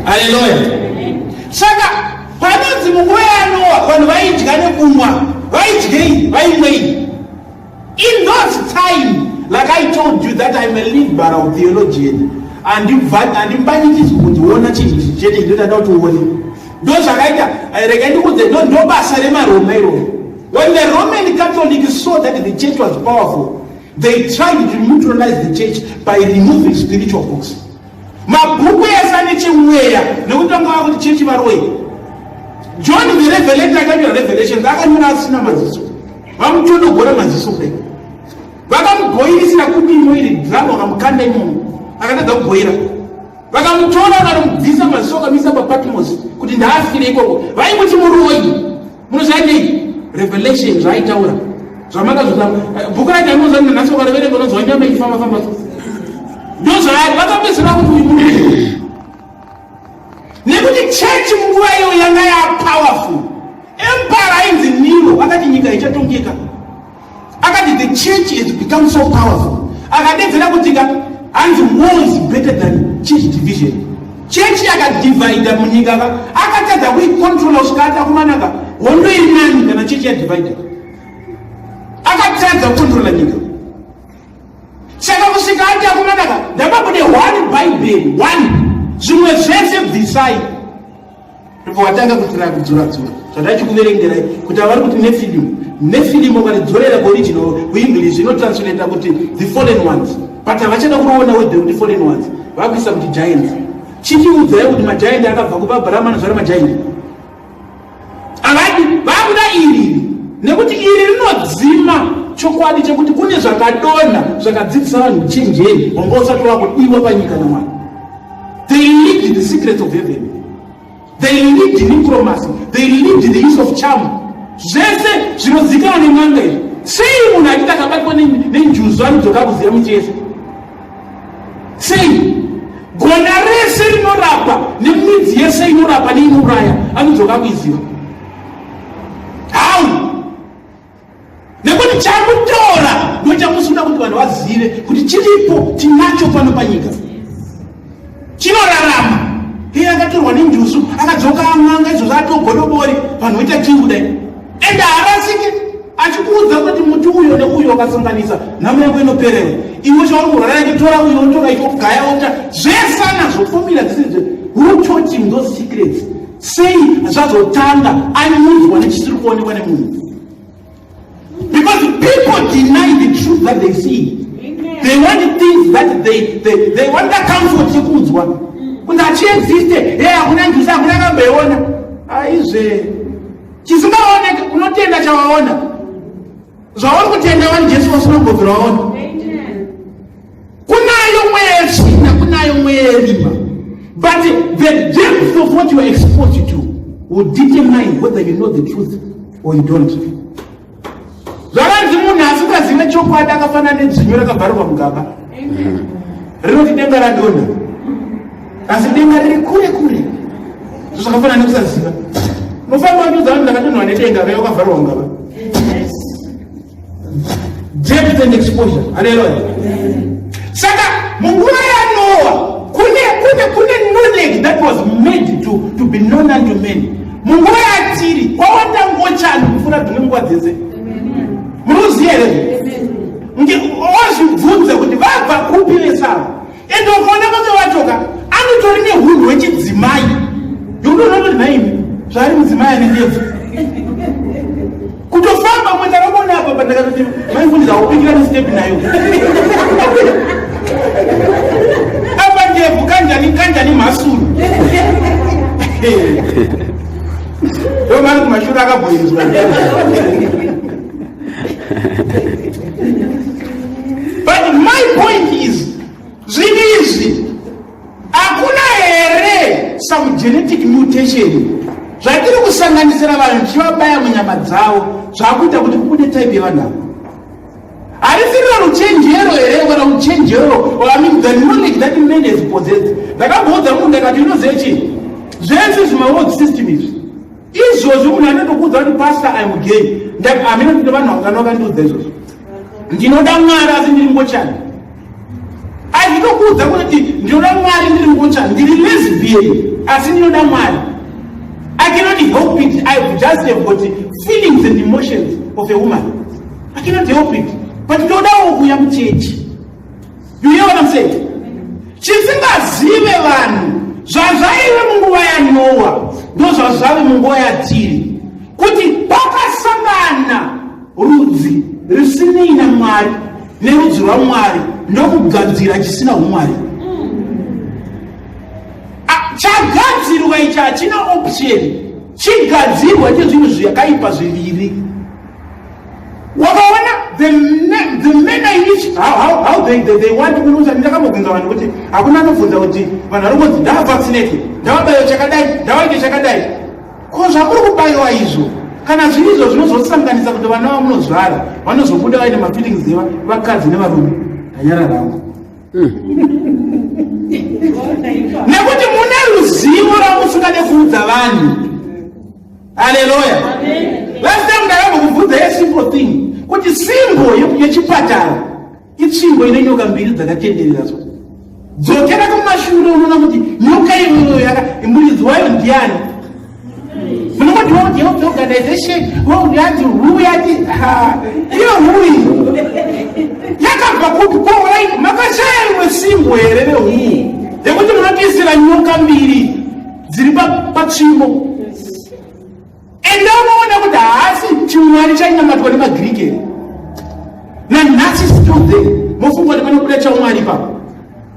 Haleluya. Saka panonzi munguva yaNoa vanhu vaidya nekumwa, vaidyei, vaimwei? In those time, like I told you that I'm a liberal theologian, handimbanyikidzwi kunzi ona chinhu ichi chete ndinoda kuti uone. Ndozvakaita, eh, rega ndikudze, ndo basa remaRoma iroro. When the Roman Catholic saw that the church was powerful, they tried to neutralize the church by removing spiritual books. Mabhuku ese ane chimweya nekuti vanga vakuti chechi varoyi. John the Revelator akanyora Revelations akanyora asina maziso. Vamutonogora maziso kudai. Vakamubhoirisira kupi imo iri drum vakamukanda imomo. Akatadza kubhoira. Vakamutora vakamubvisa maziso vakamisa paPatmos kuti ndaafire ikoko. Vaimuti muroyi. Munoziva nei? Revelation zvaaitaura. Zvamakazviza bhuku racho anoziva nhasi ukareverenga unonzwa nyama ichifamba famba. Ndozvaari vakapedzisira kuti uyu muroyi. Nekuti chechi munguva iyo yanga yapowerful. Empire ainzi Nero akati nyika ichatongeka. Akati the church has become so powerful. Akadedzera kuti ka hanzi war is better than church division. Church yakadivhaidha munyika ka akatadza kuicontrola kusvika ati akumanaka hondo iri nani kana church yadivhaidha. Akatadza kucontrola nyika. Saka kusvika ati akumanaka ndavakude one Bible one zvimwe zvese bvisai. Ndobva watanga kutiraya kudzora dzora zvandachikuverengerai kuti avari kuti Nephilim. Nephilim ukaridzorera kuoriginal kuEnglish inotranslata kuti the fallen ones. But havachada kuroona word rekuti fallen ones. Vakuisa kuti giants. Chichiudzai kuti magiant akabva kupa Abraham anozvara magiant. Havadi vakuda iri nekuti iri rinodzima chokwadi chekuti kune zvakadonha zvakadzidzisa vanhu uchenjeri wanga usati wakudiwa panyika naMwari. They leaked the secrets of heaven. They leaked necromancy. They leaked the use of charm. Zvese zvinozikanwa nen'anga izvi. Sei munhu achiti akabatwa nenjuzu anodzoka kuziva muchese? Sei? Gona rese rinorapa nemidzi yese inorapa neinouraya anodzoka kuiziva. How? Nekuti chamutora ndochamusunda kuti vanhu vazive kuti chiripo tinacho pano panyika chinorarama. Iye akatorwa nenjuzu akadzoka an'anga izvozvo atogodobori vanhu voita chii kudai ende haarasike achikuudza kuti muti uyo neuyo wakasanganisa nhamo yako inoperera iwe chauri kurwara ichitora uyo otora ichogaya ota zvese anazvo fomira dzisiri who taught him those secrets Sei zvazotanga anyudzwa nechisiri kuonekwa nemunhu? Because people deny the truth that they see. They want things that they want the comfort yekuudzwa. Kunzi hachiexiste, hey, hakuna njusa, hakuna akamboiona. Aizve. Chisingaoneke, unotenda chawaona. Zvauri kutenda wani Jesu wasina kumbobvira waona. Kunayo mweya yetsvina, kunayo mweya yerima. But the depth of what you are exposed to will determine whether you know the truth or you don't. Zvakanzi munhu asingazive chokwadi akafanana nedzvinyu rakabvarurwa mugaba. Rinoti denga radonha. Asi denga riri kure kure. Zvakafanana nekusaziva. Unofamba uchiudza vanhu ndakadonhwa nedenga vaya wakavharwa mugaba. Depth and exposure. Hallelujah. Saka munguva yaNoah kune kune kune knowledge that was made to be known unto men. Munguva yatiri kwawanda ngochani kupfuura dzimwe nguva dzese. Munoziva here? Wazvibvunza kuti vabva kupi vesava. Ende ukaona vamwe vachoka anotori nehunhu hwechidzimai. Yokutoona kuti nhaimi zvaari mudzimai ane ndebvu. Kutofamba mwe ndakaona apa pandakatoti maifundisa kupikira nestep nayo. Apa ndebvu kanjani kanjani mhasuru. Ndomani kumashure akabhoiriswa. But my point is, zvinhu izvi hakuna here some genetic mutation zvatiri kusanganisira vanhu tichivabaya munyama dzavo zvakuita kuti kubude type yevanhu ava harisiriro ruchenjero here kana uchenjero I mean the knowledge that man has possessed. Ndakamboudza munhu ndakati unoziva chii zvese zvimaworld system izvi Izvozvo munhu anotokuudza kuti pastor I'm gay. Hameno kuti vanhu vangani vakandiudza izvozvo. Ndinoda Mwari asi ndiri ngochani. Achitokuudza kuti ndinoda Mwari ndiri ngochani, ndiri lesbian. Asi ndinoda Mwari. I cannot help it. I just have got feelings and emotions of a woman. I cannot help it. But ndodawo kuuya muchechi. You hear what I'm saying? Chisingazive vanhu zvazvaive munguva yaNoa ndozvazvave munguva yatiri kuti pakasangana rudzi rusinei naMwari nerudzi rwaMwari ndokugadzira chisina umwari. Chagadzirwa ichi hachina option, chigadzirwa chezvinhu zvakaipa zviviri. Wakaona the manner in which how they want kurusa. Ndakambobvunza vanhu kuti hakuna anobvunza kuti vanhu vari kunzi ndavaccinate, ndavabayiwa chakadai, ndavaite chakadai. Ko zvamuri kubayiwa izvo kana zviri izvo zvinozosanganisa kuti vana vamunozvara vanozobuda vaine mafeelings evakadzi nevarume? Ndanyarara hangu nekuti mune ruzivo ramusingade kuudza vanhu. Haleluya! Last time ndakambokubvunza yesimple thing kuti symbol yechipatara itsvimbo ine nyoka mbiri dzakatenderera. So dzokera kumashure unoona kuti nyoka iyoyo yaka muridzi wayo ndiani. Munongoti World Health Organization, world yanzi WHO yati iyo WHO iyi yakabva kupi? Korai makashaya imwe symbol here veWHO yekuti munotiisira nyoka mbiri dziri patsvimbo? Enda unoona kuti haasi chimwari chainamatwa nemagiriki here? Nanhasi still there. Mofunga kuti panobuda chaumwari ipapo?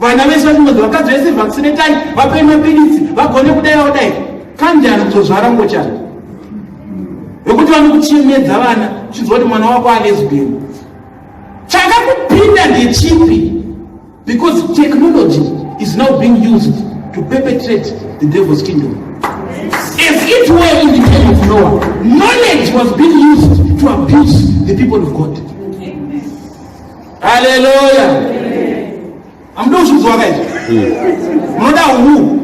Vana vese vachingonzi vakadzi vese vaccinatai, vapei mapiritsi, vagone kudai, vadai. Kanjani kuzozvara ngochani vekuti vanokuchemedza vana uchinzwa kuti mwana wako alesbian? Chakakupinda ndechipi? Because technology is now being used to perpetrate the devil's kingdom. As it were in the time of Noah, knowledge was being used to abuse the people of God. Hallelujah. Hamuda kuzvinzwa kaizvi, munoda WHO.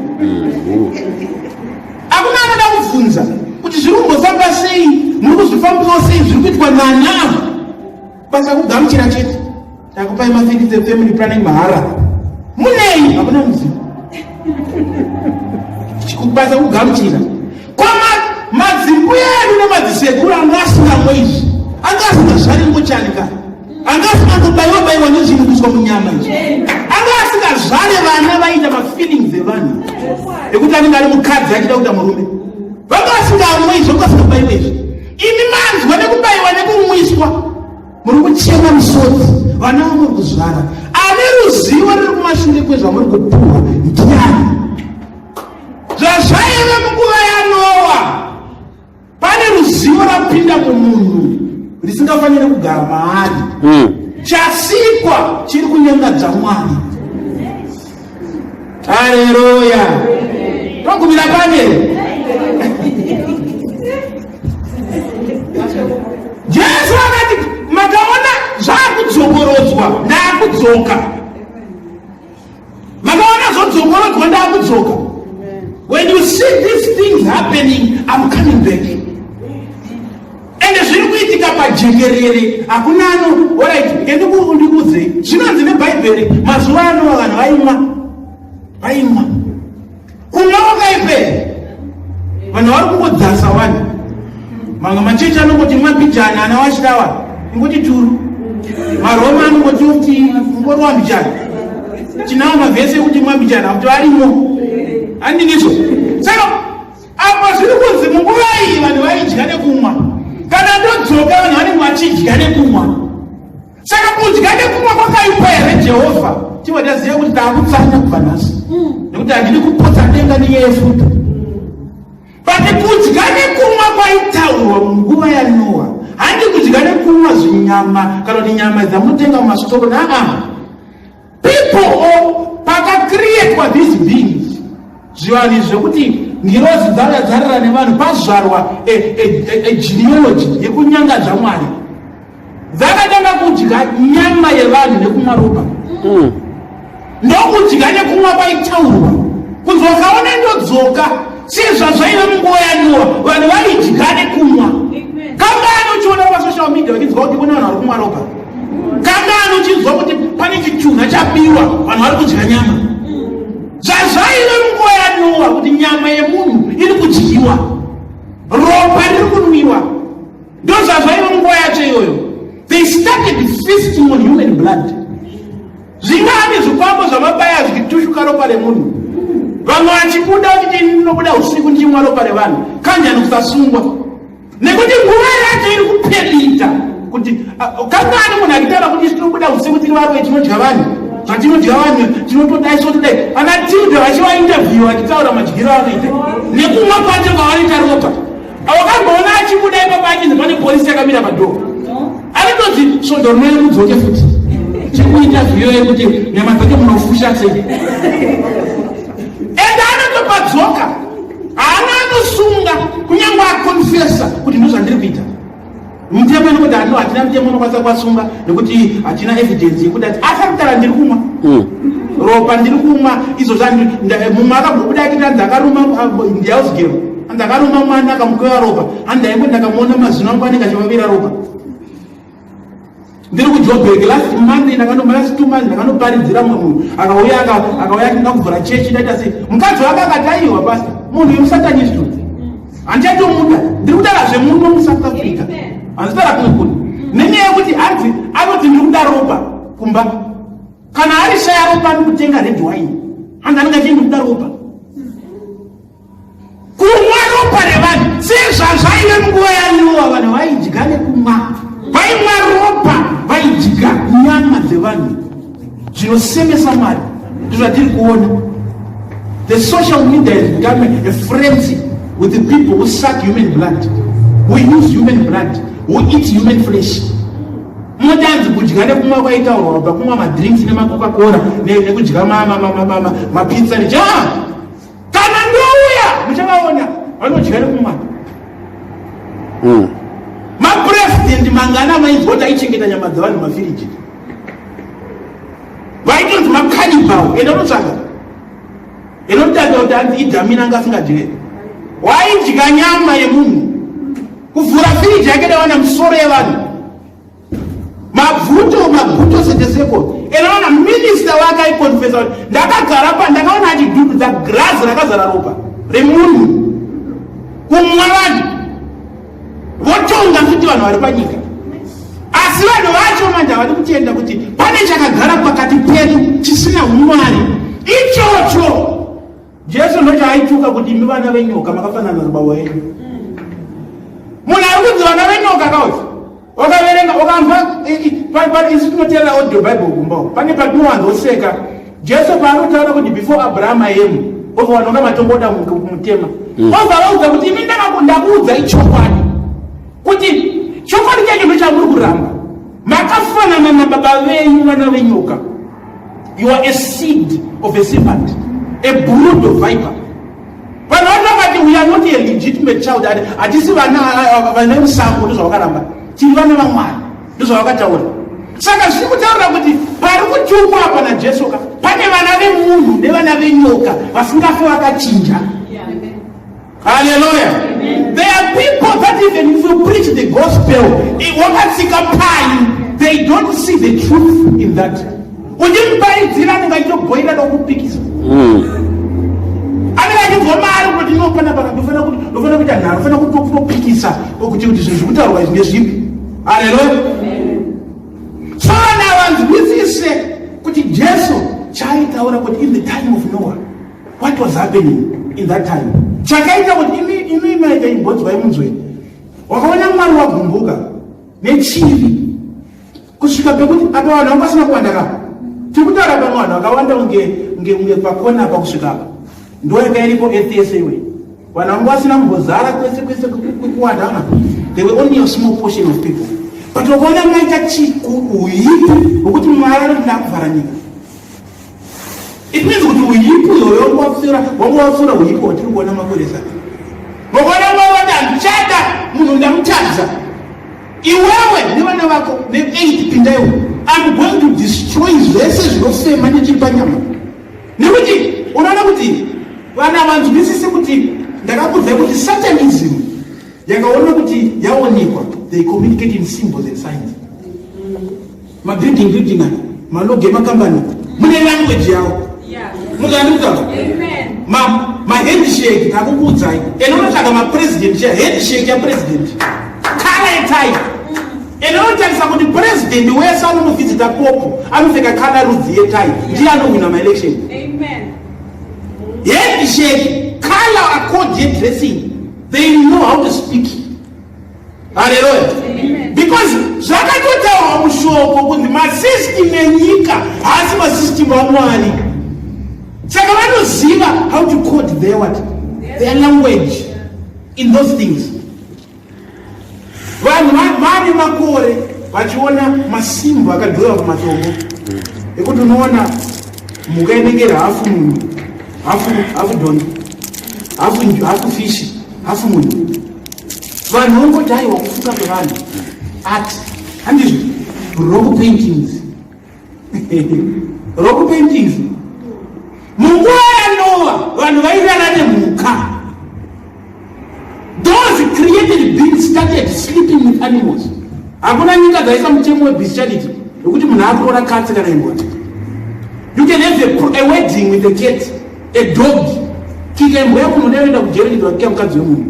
Hakuna anoda kubvunza kuti zviri kumbofamba sei, muri kuzvifambirawo sei, zviri kuitwa nana. Basa kugamuchira chete. Takupai mapiritsi efamily planning mahara. Munei? Hakuna muzivo. Chikubasa kugamuchira. Kwama madzimbuya edu nemadzisekuru anga asingamwe izvi, anga asingazvari ngochani ka, anga asingangobayiwa bayiwa nezvinhu kuiswa munyama izvi, anga asingazvare vana vaita mafeelings evanhu ekuti anenge ari mukadzi achida kuita murume. Vanga vasingamwe izvi, vanga vasingabayiwa izvi. Imi manzwa nekubayiwa nekumwiswa, muri kuchema misodzi. Vana vamuri kuzvara, ane ruzivo riri kumashure kwezvamuri kupuhwa ndiani? Zvazvaive munguva yaNoa, pane ruzivo rapinda mumunhu risingafaniri kugara maari. Chasikwa chiri kunyangadza Mwari. Haleluya! Togumira pane Jesu akati, makaona zvakudzokorodzwa, ndaakudzoka. Makaona zvodzokorodzwa, ndaakudzoka. When you see these things happening, I'm coming back. Ende zviri kuitika pajekerere, hakuna ano. Alright, ndikuudzei zvinonzi nebhaibheri. Mazuva ano vanhu vaimwa, vaimwa kumwa kwakaipera. Vanhu vari kungodzasa wani. Mamwe machechi anongoti mwambijana, ana wachitawa ingoti turu. Maroma anongoti kuti ngori wambijana. Tinawo mavhesi ekuti mwambijana kuti varimo, handinizvo? Saka apa zviri kunzi munguva iyi vanhu vaidya nekumwa. Kana ndodzoka, vanhu vanenge vachidya nekumwa. Saka kudya nekumwa kwakaipa here, Jehovha? Tibva taziva kuti taakutsanya kubva nhasi, nekuti handidi kupotsa denga nenyaya yefood. But kudya nekumwa kwaitaurwa munguva yaNoa handi kudya nekumwa zvinyama kana kuti nyama dzamunotenga mumasitoro naa. People or pakacreatwa these beings, zvivanhu izvi zvekuti ngirozi dzauya dzarara nevanhu, pazvarwa genealogy yekunyangadza Mwari, dzakatanga kudya nyama yevanhu nekumwa ropa. Ndokudya nekumwa kwaitaurwa kunzi wakaona ndodzoka. Sezvazvaive munguva yaNoa, vanhu vaidya nekumwa. Kangani uchiona pasocial media uchinzwa kuti kune vanhu vari kumwa ropa? Kangani uchinzwa kuti pane chitunha chabiwa, vanhu vari kudya nyama? Zvazvaive munguva yaNoa kuti nyama yemunhu iri kudyiwa, ropa riri kunwiwa. Ndozvazvaive munguva yacho iyoyo. They started feasting on human blood. Zvingani zvikwambo zvamabaya zvichitushuka ropa remunhu. Vamwe vachibuda vachiti ndinobuda usiku ndichimwa ropa revanhu. Kanjani kusasungwa. Nekuti nguva yacho iri kupedita kuti kangani munhu achitaura kuti isu tinobuda usiku tiri varoyi tinodya vanhu zvatinodya vanhu tinotodai so todai ana Tilda vachivainterview vachitaura madyiro avanoita nekumwa kwacho kwavanoita ropa. Wakamboona achibuda ipapo achinzi pane polisi yakamira padhoo. Anotonzi svondo rinouya mudzoke futi. Chekuinterview yekuti nyama dzake munofusha sei. Ende anotopadzoka. Haana anosunga kunyange akonfesa kuti ndozvandiri kuita. Mutemo inoti hano hatina mutemo unokwanisa kuvasunga nekuti hatina evidence yekuti ati asi akutaura ndiri kumwa ropa ndiri kumwa izvo mumwe akambobuda achiti anzi akaruma ndihouse girl anzi akaruma mwana akamukweva ropa hanzi ndaingo ndakamuona mazino angu anenge achivavira ropa. Ndiri kuJoburg last month ndakano last 2 months ndakanoparidzira mumwe munhu akauya akauya achida kuvhura chechi ndaita sei mukadzi wake akati aiwa pastor munhu uyu musatanist uyu handichatomuda. Ndiri kutaura zvemuno muSouth Africa, handitaura kumwe kunhu nenyaya yekuti hanzi anoti ndiri kuda ropa kumba kana ari shaya ropa ari kutenga red wine hanzi anenge achii ndiri kuda ropa kumwa ropa revanhu sezvazvaive munguva yaNoa. Vanhu vaidya nekumwa, vaimwa ropa, vaidya nyama dzevanhu zvinosemesa Mwari. Ndizvatiri kuona. The social media has become a frenzy with the people who suck human blood, who use human blood, who eat human flesh. Munoti hanzi kudya nekumwa kwaitaurwa kubva kumwa madrinks nemaCoca-Cola nekudya mapizza necha. Kana ndouya muchavaona vanodya nekumwa. Mapurezidendi mangana mainzwa kuti aichengeta nyama dzevanhu mafiriji, vaitonzi macannibal. Enda unotsvaga inotaura kuti hanzi Idi Amin anga asingadye, waidya nyama yemunhu. Kuvhura firiji yake dawana musoro yevanhu, mabvuto mabvuto seteseko. Enoona minista wake aikonfesa kuti ndakagara pa ndakaona achidhudhudza girazi rakazara ropa remunhu. Kumwa vanhu votonga futi vanhu vari panyika, asi vanhu vacho manje havadi kutenda kuti pane chakagara pakati pedu chisina umwari. Ichocho Jesu ndochaaituka kuti imi vana venyoka makafanana nababa venyu. Munhu ari kunzi vana venyoka kauti wakaverenga ukanzwa isu tinoteerera audio Bible kumba, pane patinowanzoseka Jesu paanotaura kuti before Abraham I am, obva vanhu vanga matomboda kumutema. Obva vaudza kuti imi ndakuudzai chokwadi kuti chokwadi chacho ndochamuri kuramba. Makafanana nababa venyu, vana venyoka. You are a seed of a serpent, a brood of viper. Vanhu vacho vakati we are not a legitimate child, hatisi vana vane musango. Ndozvavakaramba. Tiri vana vaMwari, ndozvavakataura. Saka zviri kutaura kuti pari kutukwa apa naJesu ka pane vana vemunhu nevana venyoka vasingafi vakachinja. Hallelujah. There are people that even if you preach the gospel, wakatsika pai, they don't see the truth in that. Uchimuparidzira anenge achitobhoira nokupikisa. Anenge achinzwa mari kuti no pana pana ndofana kuita nharo, ndofana kutopikisa kuti zvinhu zviri kutaurwa izvi ndezvipi. Hallelujah. So vana vanzwisise kuti Jesu chaaitaura kuti in the time of Noah, what was happening in that time chakaita kuti imi maita imbodzwai munzwe. Wakaona Mwari wagumbuka nechivi kusvika pekuti apa vanhu vanga vasina kuwanda kapa. Tiri kutaura pamwe vanhu vakawanda unge pakona apa kusvika apa ndo yanga iripo earth yese iwe. Vanhu vanga vasina kumbozara kwese kwese kuwanda ana. They were only a small portion of people, but wakaona maita uipi hwekuti Mwari anoti ndakuvhara nyika. It means kuti uipi uyoyo wanga wapfuura uipi hwatiri kuona makore saka. Wakaona Mwari wati handichada munhu, ndamutadza iwewe nevana vako ne8 pindaiwo. I'm going to destroy zvese zvinofema nechiri panyama. Nekuti unoona kuti vana vanzwisisi kuti ndakakudzai kuti satanism yakaona kuti yaonekwa, they communicate in symbols and signs. Mabuilding building aya, malogo emakambani mune language yavo. Muzandikutaura mahandshake takukuudzai, ende unotsvaga mapresident cha handshake yapresident colour yetie, ende unotarisa kuti president wese anonovhizita Pope anopfeka colour rudzi yetie, ndiye anohwina maelection. Handshake, colour accord yedressing, they know how to speak. Haleluya! Because zvakatotaurwa mushoko kunzi masystem enyika haasi masystem aMwari, saka vanoziva how to code their what, their language in those things. Vanhu vane makore vachiona masimba akadhirowa pamatombo ekuti unoona mhuka inenge iri hafu munhu, hafu dhongi, hafu fish, hafu munhu. Vanhu vongoti aiwa, kufuka kwevanhu, art, handizvo? Rock paintings, rock paintings. Munguva yaNoa vanhu vairara nemhuka. Those created beings started sleeping with animals. Hakuna nyika dzaisa mutemo webestiality wekuti munhu akuroora katsi kana imbwa. You can have a wedding with a cat, a dog. Kika imbwa yako, unoda kuenda kujeri kuti mukadzi wemunhu.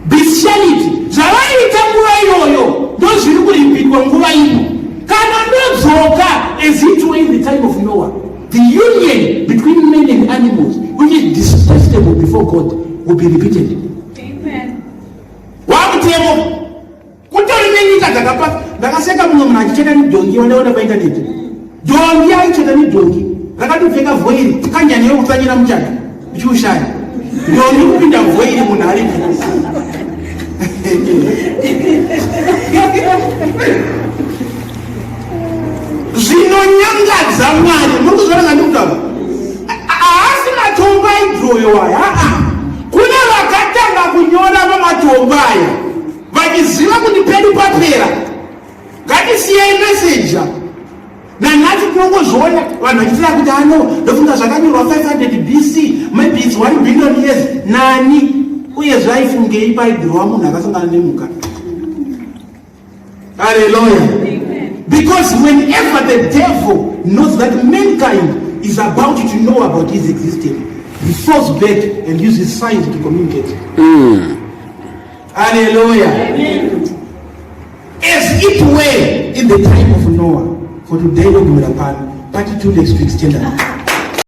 Bestiality zvavaiita nguva iyoyo ndo zviri kuripitwa nguva ino. Kana ndodzoka, as it were in the time of Noah, the union between men and animals, which is detestable before God, will be repeated. Wamutemo kutori nenyika dzakapa. Ndakaseka mumwe munhu achicheta nedhongi wandaona paintaneti. Dhongi, aicheta nedhongi rakatopfeka voile. Kanjani yekutsanyira muchato ichiushaya dhongi kupinda voile, munhu aripo. Zvinonyangadza Mwari. Muri kuzviona zvandikutaura? Haasi matombo aidhirowewa aya, aa, kune vakatanga kunyora pamatombo aya vachiziva kuti pedu papera, ngatisiyei meseja. Nanhasi tinongozviona vanhu vachitira kuti ano ndofunga zvakanyorwa 500 BC, maybe it's 1 billion years. Nani uye zvaifungei paidhirowa munhu akasangana nemhuka? Hallelujah. Because whenever the devil knows that mankind is about to know about his existence, he falls back and uses signs to communicate. Hallelujah. As it were in the time of Noah. For today, Lord, part 2 next week. Stand up.